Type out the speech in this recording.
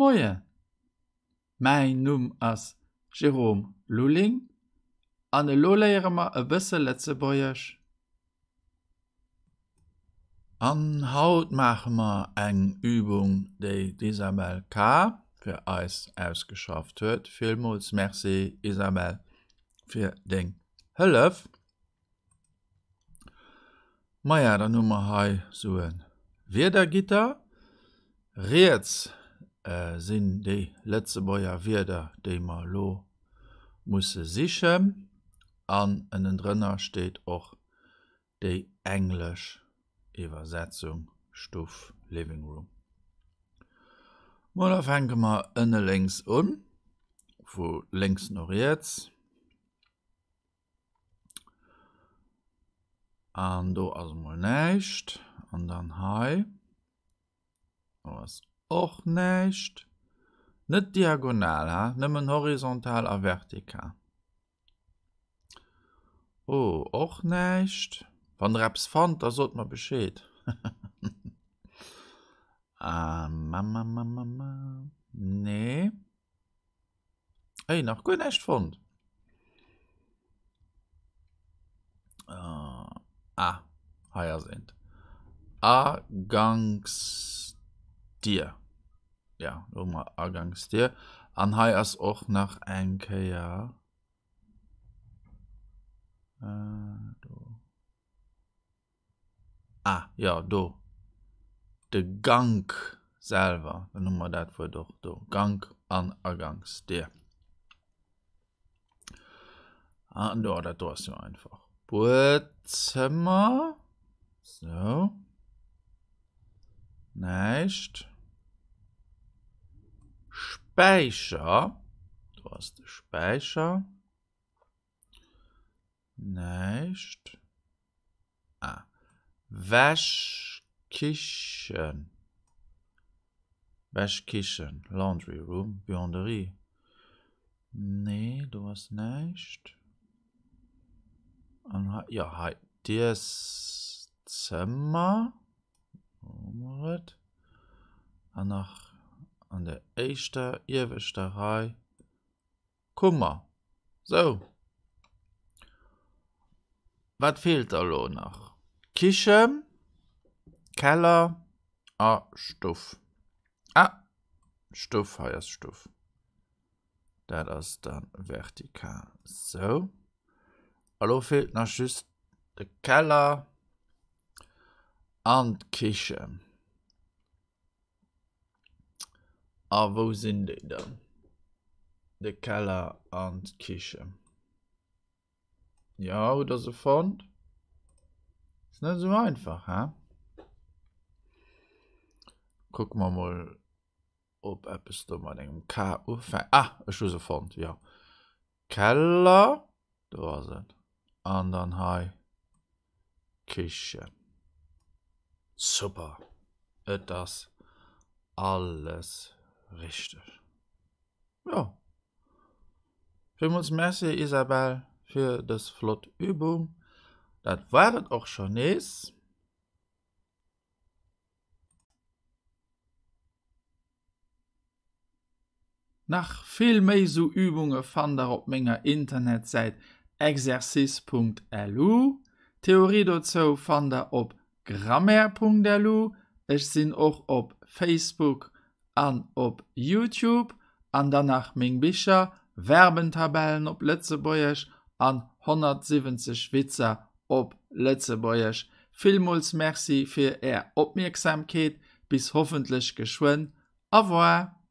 Moien, mäin Numm ass Jérôme Lulling an elo léiere mer e bësse Lëtzebuergesch. An haut maache mer eng Übung, déi d'Isabelle K. fir eis ausgeschafft huet. Villmools Merci Isabelle fir deng Hëllef. Maja, dann hu mer hei sou e Wierdergitter. Riets sinn déi Lëtzebuerger Wierder, déi mer elo musse sichen. An ënnendrënner steet och déi englesch Iwwersetzung Stuff, Living Room. Mo da fänke mer ënne lénks un, vu lénks no riets. An do ass emol näischt. An dann hei do ass och näischt. Net diagonal, ha? Nëmmen horizontal a vertikal. Oh, och näischt. Wann der eppes fannt, da sot mer Bescheed. ah, ma, ma, ma, ma, ma. Nee. Ey, nach guer näischt fonnt. Ah, ah hei ass eent. Agangsdier. Ja, do hu mer Agangsdier. An hei ass och nach eng Kéier. Äh, do. Ah, jo, do. De Gank selwer. Dann hu mer dat Wuert och do. Gank an Agangsdier. An do, dat do ass jo einfach. Buedzëmmer. Sou. Näischt. Späicher. Do ass de Späicher. Näischt. Ah. Wäschkichen. Wäschkichen, Laundry Room, Buanderie. Nee, do ass näischt. An hei, jo hei, d'Ieszëmmer. Do hu mer et. An nach an der éischter ieweschter Rei Kummer. Sou. Wat feelt da lo nach? Kichen, Keller a Stuff. Ah, Stuff, hei ass Stuff. Dat ass dann vertikal. Sou. A lo feelt nach just de Keller an d'Kichen. A wou sinn déi dann? De Keller an d'Kichen. Jo, hutt der se fonnt? Ass net esou einfach, he? Kucke mer mol, ob eppes do mat engem K ufänkt. Ah, ech hu se fonnt, jo. Keller, do ass et. An dann hei Kichen. Super, et ass alles richteg. Jo. Villmools Merci Isabelle fir dës flott Übung. Dat war et och scho nees. Nach vill méi sou Übunge fannt der op menger Internetsäit exercice.lu. D'Theorie dozou fannt der op grammaire.lu. Ech sinn och op Facebook an op Youtube. An dann nach meng Bicher, Verbentabellen op Lëtzebuergesch an 170 Witzer op Lëtzebuergesch. Villmools Merci fir är Opmierksamkeet. Bis hoffentlech geschwënn. Au revoir!